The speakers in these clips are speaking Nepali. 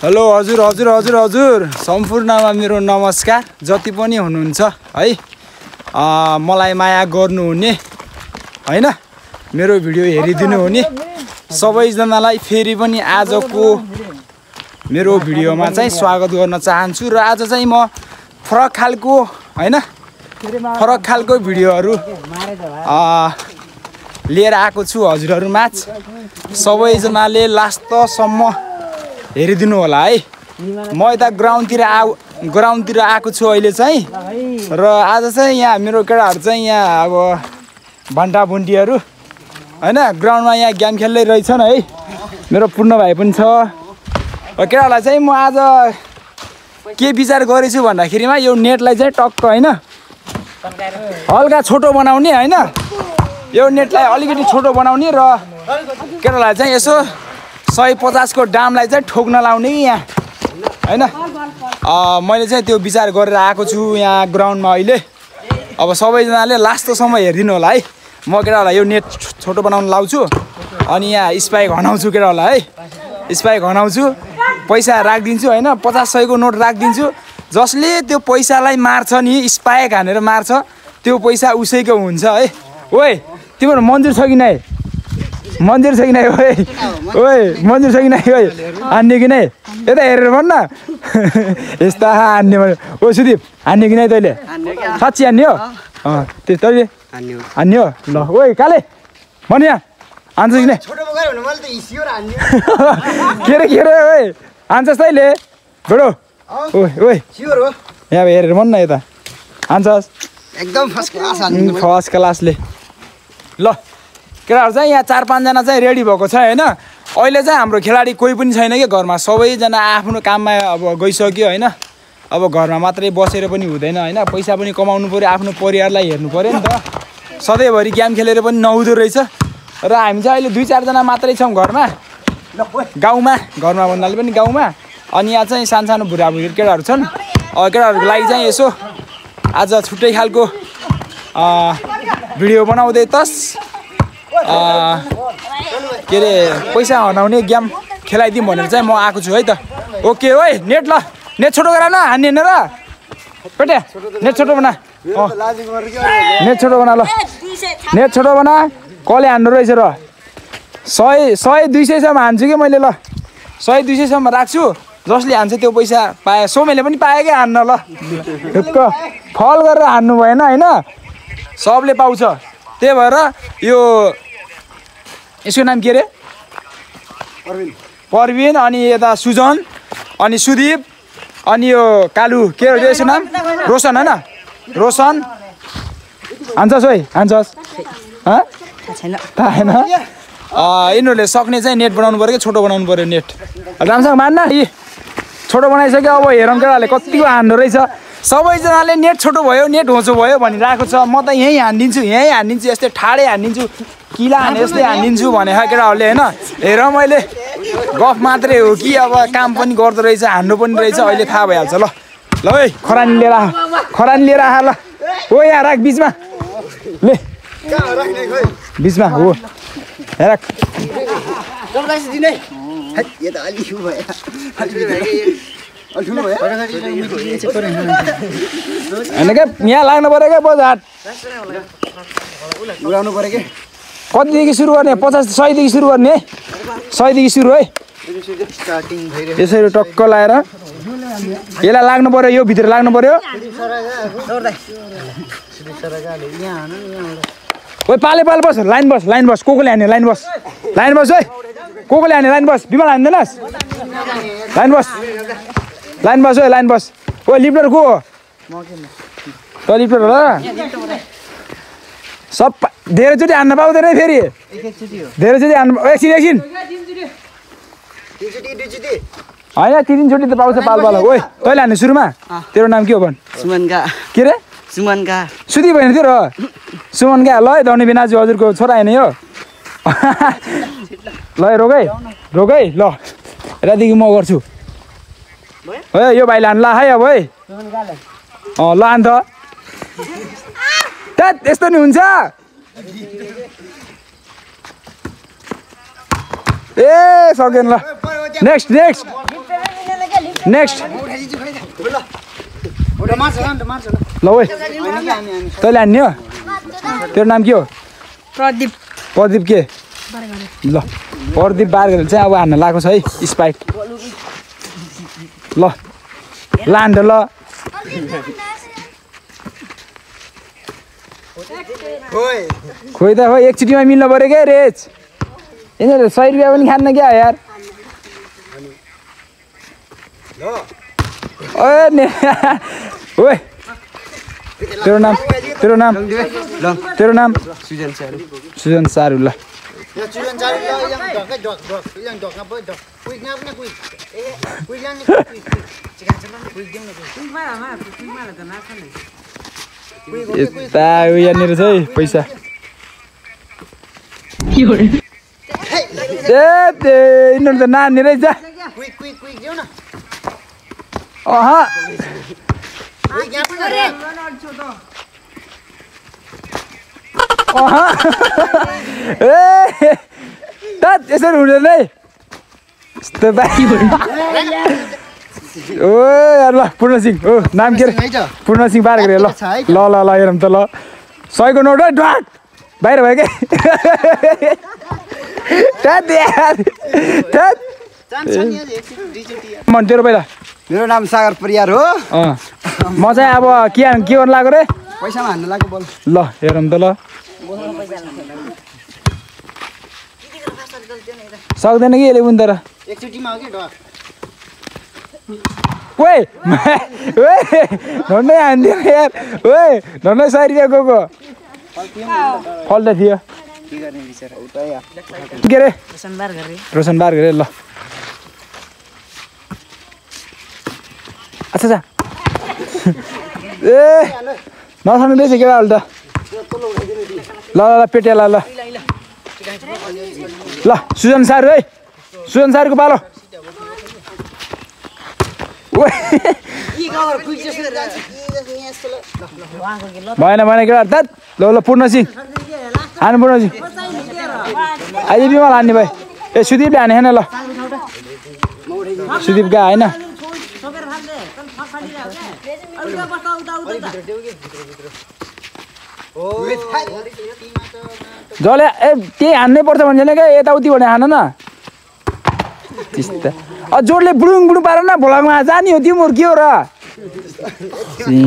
हेलो हजुर हजुर हजुर हजुर सम्पूर्णमा मेरो नमस्कार जति पनि हुनुहुन्छ है मलाई माया गर्नुहुने हैन मेरो भिडियो हेरिदिनु हुने सबैजनालाई फेरि पनि आजको मेरो भिडियोमा चाहिँ स्वागत गर्न चाहन्छु र आज चाहिँ म फरक खालको भिडियोहरु लिएर आएको छु हजुरहरुमाझ सबैजनाले लास्टसम्म हेरिदिनु होला है म यता ग्राउन्डतिर आएको छु अहिले चाहिँ र आज चाहिँ यहाँ मेरो केटाहरु चाहिँ यहाँ अब भण्टा भुन्टीहरु हैन ग्राउन्डमा यहाँ गेम खेल्दै रहेछन् है मेरो पूर्ण भाइ पनि छ र केटाहरुलाई चाहिँ म आज के विचार गरेछु भन्दाखेरिमा यो नेटलाई चाहिँ टक्क हैन हल्का छोटो बनाउने हैन यो नेटलाई अलिकति छोटो बनाउने र केटाहरुलाई चाहिँ यसो 150 को दामलाई चाहिँ ठोक्न लाउने यहाँ हैन मैले चाहिँ त्यो विचार गरेर आएको छु यहाँ ग्राउन्डमा अहिले अब सबैजनाले लास्टसम्म हेर्दिनु होला है म केटाहरुलाई यो नेट छोटो बनाउन लाउँछु अनि यहाँ स्पाइक हनाउँछु केटाहरुलाई है स्पाइक हनाउँछु पैसा राखिदिन्छु हैन 50-100 को नोट राखिदिन्छु जसले त्यो पैसालाई मार्छ नि स्पाइक हानेर मार्छ त्यो पैसा उसैको हुन्छ है ओइ तिम्रो मन्जुर छ कि नै मन्जुर छ कि नै ओइ मन्जुर छ कि नै ओइ हान्ने कि नै यता हेरेर भन्न यस्ता हान्ने ओ सुदीप हान्ने कि नै तैले साच्चै हान्ने हो त्यो तैले हान्ने हो ल ओइ काले भन यहाँ हान्छ कि नै छोटो बगाए भने मैले त हिसियो र हान्ने के रे ओइ हान्छस् तैले बडो ओइ ओइ सियोर हो यहाँ हेरेर भन्न यता हान्छस् एकदम फर्स्ट क्लास हान्ने फर्स्ट क्लासले ल केटाहरु चाहिँ यहाँ 4-5 जना चाहिँ रेडी भएको छ हैन अहिले चाहिँ हाम्रो खेलाडी कोही पनि छैन के घरमा सबैजना आफ्नो काममा अब गइसक्यो हैन अब घरमा मात्रै बसेर पनि हुँदैन हैन पैसा पनि कमाउनु पर्यो आफ्नो परिवारलाई हेर्नु पर्यो नि त सधैँभरि गेम खेलेर पनि नहुँदो रहेछ र हामी चाहिँ अहिले 2-4 जना मात्रै छौं घरमा भन्नाले पनि गाउँमा अनि यहाँ चाहिँ सानो बुढाबुढी केटाहरु छन् केटाहरुको लागि चाहिँ यसो आज छुट्टै खालको भिडियो बनाउँदै तस के रे पैसा हनाउने गेम खेलाइदिउँ भनेर चाहिँ म आएको छु है त ओके ओइ नेट ल नेट छोटो गरा न हान्ने र पेटे नेट छोटो बना नेट छोटो बना ल नेट छोटो बना कसले हान्नु रहेछ र 100-200 सम्म हान्छु के मैले ल 100-200 सम्म राख्छु जसले हान्छ त्यो पैसा पाए सोमेले पनि पाए के हान्न ल ढुक्क फल गरेर हान्नु भएन हैन सबले पाउँछ त्यही भएर यो यसको नाम के रे परविन अनि यता सुजन अनि सुदीप अनि यो कालु के हो यसको नाम रोशन हैन रोशन हान्छस् ओइ हान्छस् छैन हैन यिनीहरुले सक्ने चाहिँ नेट बनाउनु पर्यो के छोटो बनाउनु पर्यो नेट रामसँग मान्न छोटो बनाइसक्यो अब हेरौँ केटाले कतिको हान्नु रहेछ सबैजनाले नेट छोटो भयो नेट होचो भयो भनिरहेको छ म त यही हान्दिन्छु यस्तै ठाडै हान्दिन्छु किला हाने यस्तै हान्दिन्छु भने केटाहरूले हैन हेर मैले गफ मात्रै हो कि अब काम पनि गर्दो रहेछ हान्नु पनि रहेछ अहिले थाहा भइहाल्छ ल ल ओइ खरानी लिएर आह ल ओ यहाँ राख बीचमा ले बीचमा हो हेर यहाँ लाग्नु पर्यो क्या बजार उडाउनु पर्यो के कतिदेखि सुरु गर्ने 50-100 देखि सुरु गर्ने 100 देखि सुरु है यसरी टक्क लाएर यसलाई लाग्नु पर्यो यो भित्र लाग्नु पर्यो ओइ पाले बस लाइन बस कोले हान्ने लाइन बस ओइ कोले हान्ने लाइन बस बिमल हान्दैनस् लाइन बस ओइ लिफ्टर को हो त लिफ्टर होला सब धेरैचोटि हान्न पाउँदैन फेरि धेरैचोटि हान्नु एकछिन हैन 3 चोटि त पाउँछ पालपाल ओइ तैले हान्ने सुरुमा तेरो नाम के हो भन् सुमनका के रे सुमनका सुदी भएन तेरो सुमनका ल है धनी बिनाजु हजुरको छोरा हैन यो ल रोग है ल यतादेखि म गर्छु है यो भाइले हान्ला है अब है ल हान त यस्तो नि हुन्छ ए सकेन ल नेक्स्ट नेक्स्ट ल ओइ तैँले हान्ने हो तेरो नाम के हो प्रदीप प्रदीप के ल प्रदीप बार्गेर चाहिँ अब हान्न लगाएको छ है स्पाइक ल लान्ड ल खोइ त खोइ एकचोटिमा मिल्नु पऱ्यो क्या रेच यिनीहरू 100 रुपियाँ पनि खान्न क्या यार ओए तेरो नाम सुजन सारू ल यता यहाँनिर चाहिँ पैसा यिनीहरू त नानी रहेछ यसरी हुँदैन है यस्तो ओ यार ल पूर्ण सिंह हो नाम के पूर्ण सिंह बार गरे ल ल ल ल हेरौँ त ल 100 को नोट है ड्वाट बाहिर भयो के मन तेरो पहिला मेरो नाम सागर परियार हो म चाहिँ अब के गर्नु लाग्यो रे पैसामा हान्न लाग्यो बोल ल हेरौँ त ल सक्दैन कि यसले पनि तर एकचोटिमा हो कि ढक ओए झन्डै हान्दियो यार ओए झन्डै 100 रुपियाँ गएको फल्टा थियो के रे रोशन बार गरे ल अच्छा ए नसक्नु रहेछ केटाहरू त ल ल पेटिया ल ल सुजन सार है सुजन सारको पालो भएन केटा त ल ल पूर्ण सिंह हानु पूर्ण सिंह अहिले बिमल हान्ने भाइ ए सुदीपले हाने होइन ल सुदीप गयो होइन जसले ए त्यही हान्नै पर्छ भन्छ क्या यताउति भने हान न जोडले बुडुङ बुडुङ पार न भोलामा जाने हो तिम्रो के हो र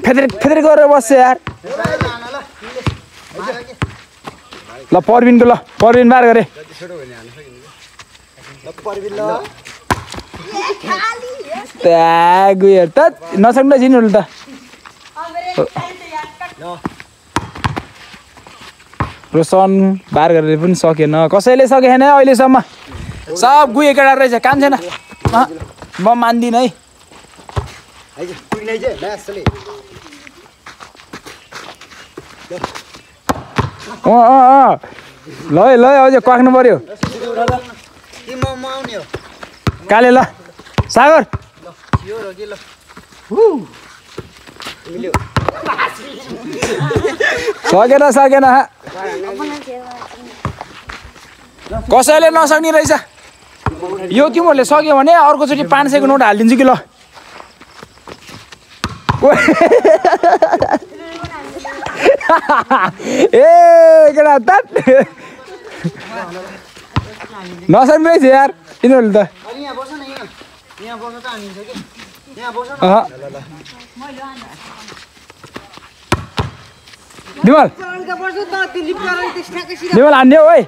फेदर गरेर बस्छ यार ल परबिनको ल परबिन बार गरे गयो त नसक्नु चिन्नु त रोशन बार गरेर पनि सकेन कसैले सकेन अहिलेसम्म सब गुए केटा रहेछ काम छैन म मान्दिनँ है ल ल अझै क्वाक्नु पर्यो काले ल सागर सकेन कसैले नसक्ने रहेछ यो तिमीहरूले सक्यो भने अर्कोचोटि 500 को नोट हालिदिन्छु कि ल ए केटा त नसक्ने रहेछ यार यिनीहरूले त विमल हान्ने हो है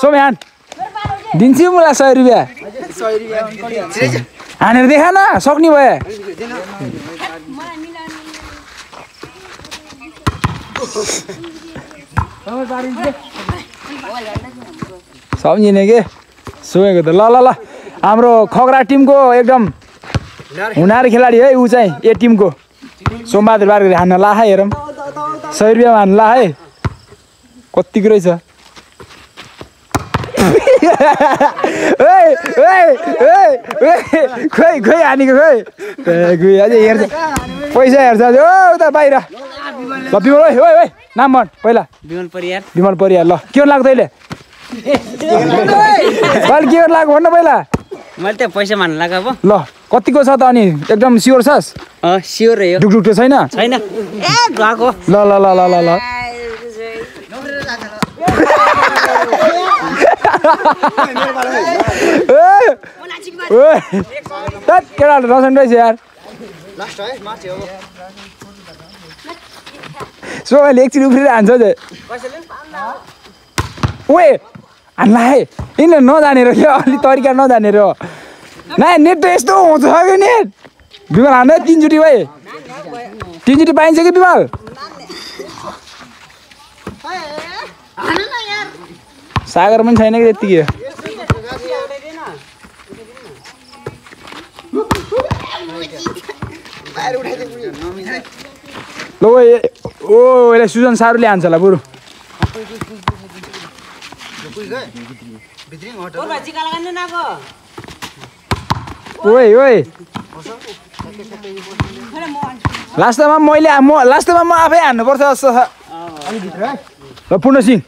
सोमे हान दिन्छु मलाई 100 रुपियाँ हानेर देखा न सक्ने भए सम्झिने के सोमेको त ल ल ल हाम्रो खगरा टिमको एकदम हुनार खेलाडी है ऊ चाहिँ ए टिमको सोमबहादुर बारगरी हान्न ला है हेरौँ 100 रुपियाँमा हान्न ला है कतिको रहेछ खोइ हानेको खोइ अझै हेर्छ पैसा हेर्छ अझै ओ उता बाहिर ल विमल ओइ नाम भन पहिला विमल परियार ल के लाग्यो तैँले के लाग्यो भन्न पहिला मैले त पैसा मान्न लाग्यो अब ल कतिको छ त अनि एकदम स्योर छस् स्योर हो ढुकढुक त छैन छैन ए ढुवाको ल ल ल ल ल ल केटाहरू नसुन रहेछ यार सो मैले एकछिन उफ्रिएर हान्छ ओए हान्ला है यिनीहरू नजानेर क्या अलिक तरिका नजानेर नाइ नेट त यस्तो हुन्छ कि नेट बिमल हान्दा 3 चोटि भाइ 3 चोटि पाइन्छ कि बिमल सागर पनि छैन कि त्यतिकै ल ओ यसलाई सुजन सारूले हान्छ होला बरु ओए ओए लास्टमा म आफै हान्नुपर्छ जस्तो छ ल पूर्ण सिंह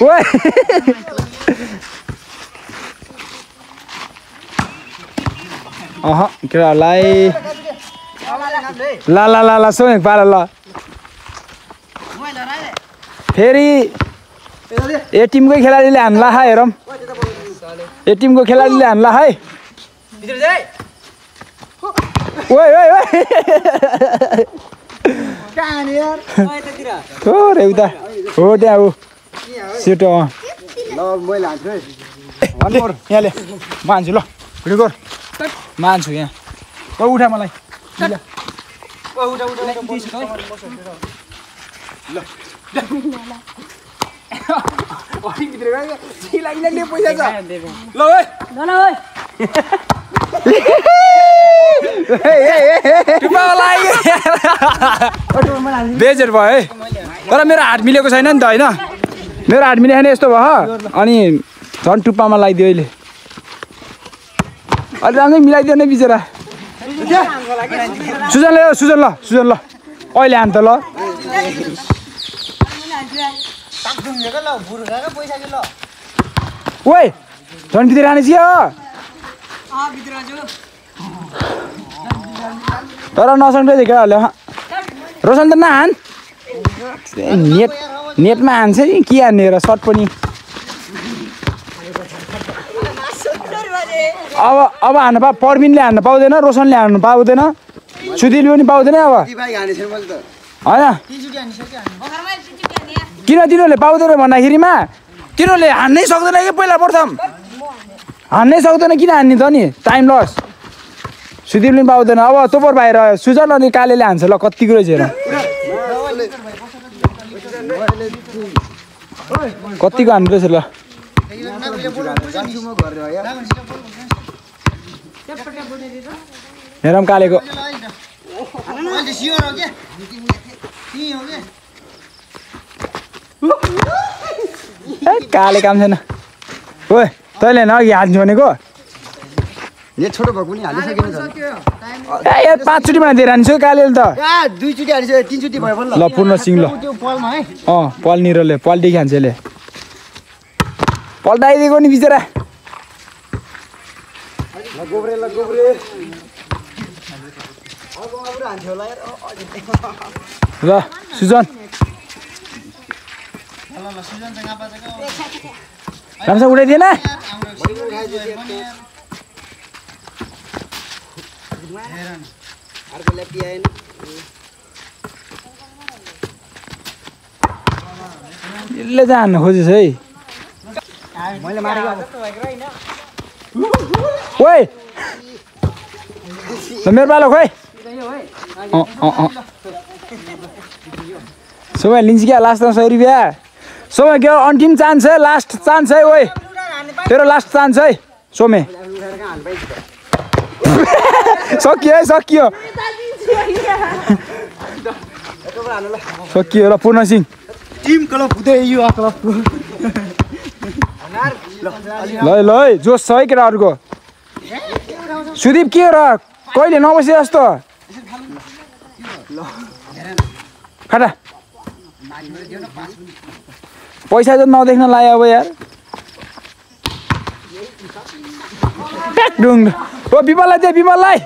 ओए केटाहरूलाई ल ल ल ल सोहेक पार ल फेरि ए टिमकै खेलाडीले हान्ला हेरौँ ए टिमको खेलाडीले हान्ला है ओए ओए ओए हो रे उता हो त्यहाँ हो सेटो ल मैले हान्छु है यहाँ ले मान्छु ल भिडियो गर मान्छु यहाँ ल उठा मलाई बेजेर भयो है तर मेरो हात मिलेको छैन नि त होइन मेरो हात मिलेको छैन यस्तो भयो अनि झन् टुप्पामा लगाइदियो अहिले अलि राम्रै मिलाइदियो नि बिचरा सुजन ल सुजन ल सुजन ल अहिले हान त ल ओए झन् भित्र हाने छियो तर नसक्दै केटाहरूले रोशन त नहान नेटमा हान्छ नि के हान्ने र सर्ट पनि अब हान्न पर्मिनले हान्न पाउँदैन रोशनले हान्नु पाउँदैन सुधिल पनि पाउँदैन अब होइन किन तिनीहरूले पाउँदैन भन्दाखेरिमा तिनीहरूले हान्नै सक्दैन कि पहिला प्रथम हान्नै सक्दैन किन हान्ने त नि टाइम लस सुधिल पनि पाउँदैन अब तोपर भाइ सुजन अनि कालेले हान्छ ल कतिको रहेछ हेर कतिको हान्नु रहेछ ल हेरौँ कालेको काले काम छैन ओए तैँले होइन अघि हान्छु भनेको छोटो भएको पनि हालिसकेन यार 5 चोटिमा दिएर हान्छु कालेले त 2 चोटि हालिसक्यो 3 चोटि भयो पनि ल पूर्ण सिंह ल पल निरोले पलदेखि हान्छ यसले पल्टाइदिएको नि बिचरा ल सुजन राम्रोसँग उठाइदिएन यसले चाहिँ हान्न खोजेछ है ओए मेरो पालो खोइ सोमा लिन्छ क्या लास्टमा 100 रुपियाँ सोमे के अन्तिम चान्स है लास्ट चान्स है ओए तेरो लास्ट चान्स है सोमे सकियो है सकियो सकियो ल पूर्ण सिंह टिम क्लब हुँदै यो क्लब ल ल जोस छ है केटाहरूको सुदीप के हो र कहिले नबसे जस्तो खाटा पैसा त नदेख्न लाग्यो अब यार ट्याक डुङ ओ विमललाई दे विमललाई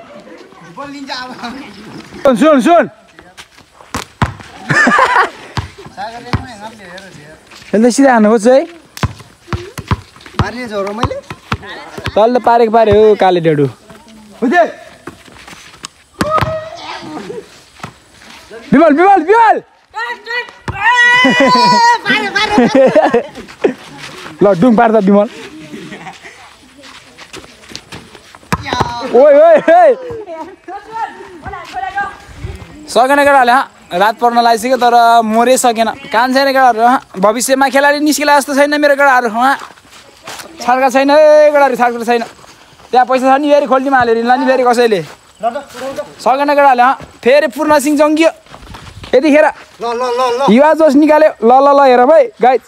सुन सुन यसले सिधा हान्नु खोज्छ है मार्ने झरो मैले तल पारेको पारे हो काले डेडु विमल विमल विमल ल डुङ पार त विमल ओइ ओइ ओइ सकेन केटाहरूले रात पर्न लागिसक्यो तर मोरै सकेन काम छैन केटाहरू भविष्यमा खेलाडी निस्किला जस्तो छैन मेरो केटाहरू छाड्का छैन केटाहरू छाड्का छैन त्यहाँ पैसा छ नि फेरि खोल्टीमा हालेर हिँड्ला नि फेरि कसैले सकेन केटाहरूले फेरि पूर्ण सिंह जङ्गियो यतिखेर युवा जोस निकाल्यो ल ल ल हेर भाइ गाइज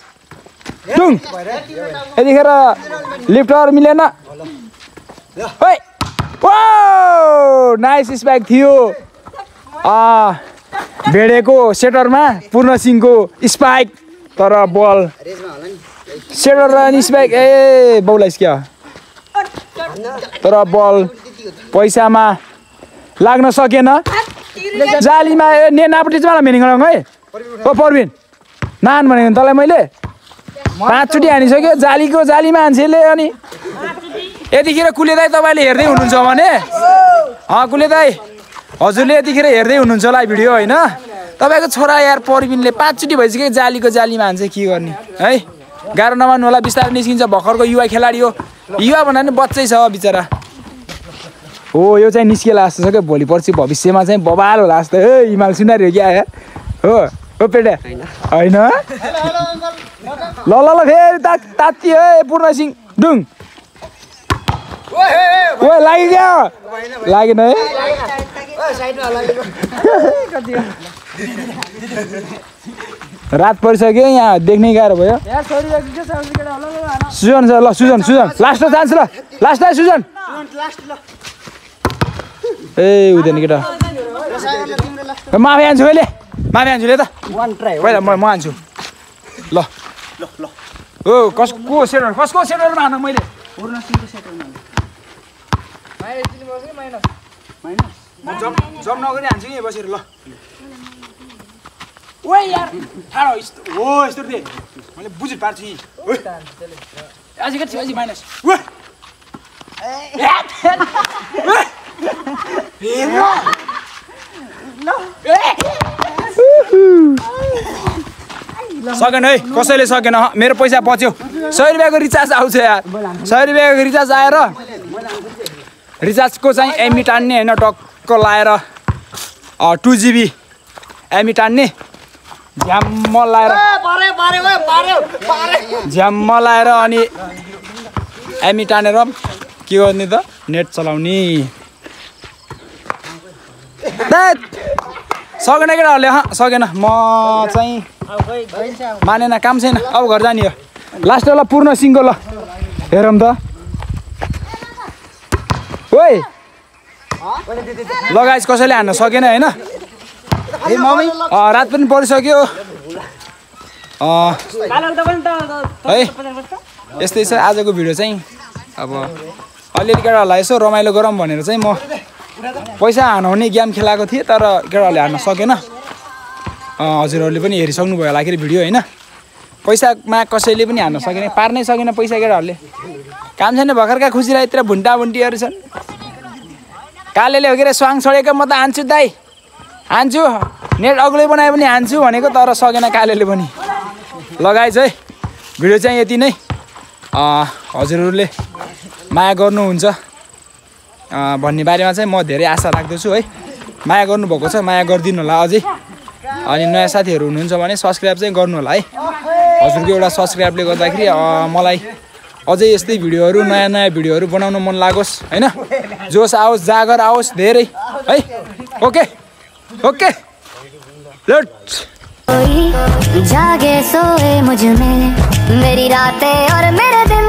टुङ यतिखेर लिफ्टर मिलेन है ओ नाइस स्पाइक थियो भेडेको सेटरमा पूर्ण सिंहको स्पाइक तर बल सेटर अनि स्पाइक ए बौलाइस क्या तर बल पैसामा लाग्न सकेन जालीमा नापट्टि चाहिँ मेनिङ गरौँ है ओ परबिन नान भनेको तँलाई मैले 5 चोटि हानिसक्यो जालीमा मान्छेले अनि यतिखेर कुले दाइ तपाईँले हेर्दै हुनुहुन्छ भने कुले दाइ हजुरले यतिखेर हेर्दै हुनुहुन्छ होला भिडियो होइन तपाईँको छोरा यार परबिनले 5 चोटि भइसक्यो जालीमा हान्छ के गर्ने है गाह्रो नमान्नु होला बिस्तारै निस्किन्छ भर्खरको युवा खेलाडी हो युवा भन्दा पनि बच्चै छ बिचरा हो यो चाहिँ निस्केला जस्तो छ क्या भोलि पर्सि भविष्यमा चाहिँ बबाल होला जस्तो ए हिमाल सुनारी हो क्या यार हो हो पेटे होइन ल ल ल फेरि तात्ती है पूर्ण सिंह डुङ ओ लाग्यो क्या लागेन है रात परिसक्यो यहाँ देख्नै गाह्रो भयो सुजन ल सुजन लास्ट चान्स ल लास्ट है सुजन ए हुँदैन केटा माफी हान्छु मैले माफी हान्छु ले त पहिला म हान्छु ल हो कसको सेटरमा हान मैले जम नगरी हान्छु कि बसेर ल ओ यार ठाडो हो यस्तो दे मैले बुझि पार्छु नि अझै कति अझै माइनस सकेन है कसैले सकेन मेरो पैसा बच्यो 100 रुपियाँको रिचार्ज आउँछ यार 100 रुपियाँको रिचार्ज आएर रिचार्जको चाहिँ एमबी टान्ने होइन टक्क लाएर 2 GB एमबी टान्ने झ्याम्म लाएर अनि एमबी टानेर के गर्ने त नेट चलाउने सकेन केटाहरूले सकेन म चाहिँ मानेन काम छैन अब घर जाने हो लास्ट वाला पूर्ण सिंहको ल हेरौँ त ओइ लगाइस कसैले हान्न सकेन होइन रात पनि परिसक्यो है यस्तै छ आजको भिडियो चाहिँ अब अलिअलि केटाहरूलाई यसो रमाइलो गरौँ भनेर चाहिँ म पैसा हानाउने गेम खेलाएको थिएँ तर केटाहरूले हान्न सकेन हजुरहरूले पनि हेरिसक्नु भयो होला भिडियो होइन पैसामा कसैले पनि हान्न सकेन पार्नै सकेन पैसा केटाहरूले काम छैन भर्खरका खुसीलाई यत्र भुन्टा भुन्टीहरू छन् कालेले हो के रे स्वाङ छोडेको म त हान्छु दाइ हान्छु नेट अग्लै बनाए पनि हान्छु भनेको तर सकेन कालेले पनि लगाइज है भिडियो चाहिँ यति नै हजुरहरूले माया गर्नुहुन्छ भन्ने बारेमा चाहिँ म धेरै आशा राख्दछु है माया गर्नुभएको छ माया गरिदिनु होला अझै अनि नयाँ साथीहरू हुनुहुन्छ भने सब्सक्राइब चाहिँ गर्नु होला है हजुरको एउटा सब्सक्राइबले गर्दाखेरि मलाई अझै यस्तै भिडियोहरू नयाँ भिडियोहरू बनाउन मन लागोस् हैन जोस आओस् जागर आओस् धेरै है ओके ओके लट जागे सोए मुझ में मेरी रातें और मेरे दिन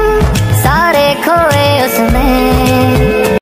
सारे खोए उसमें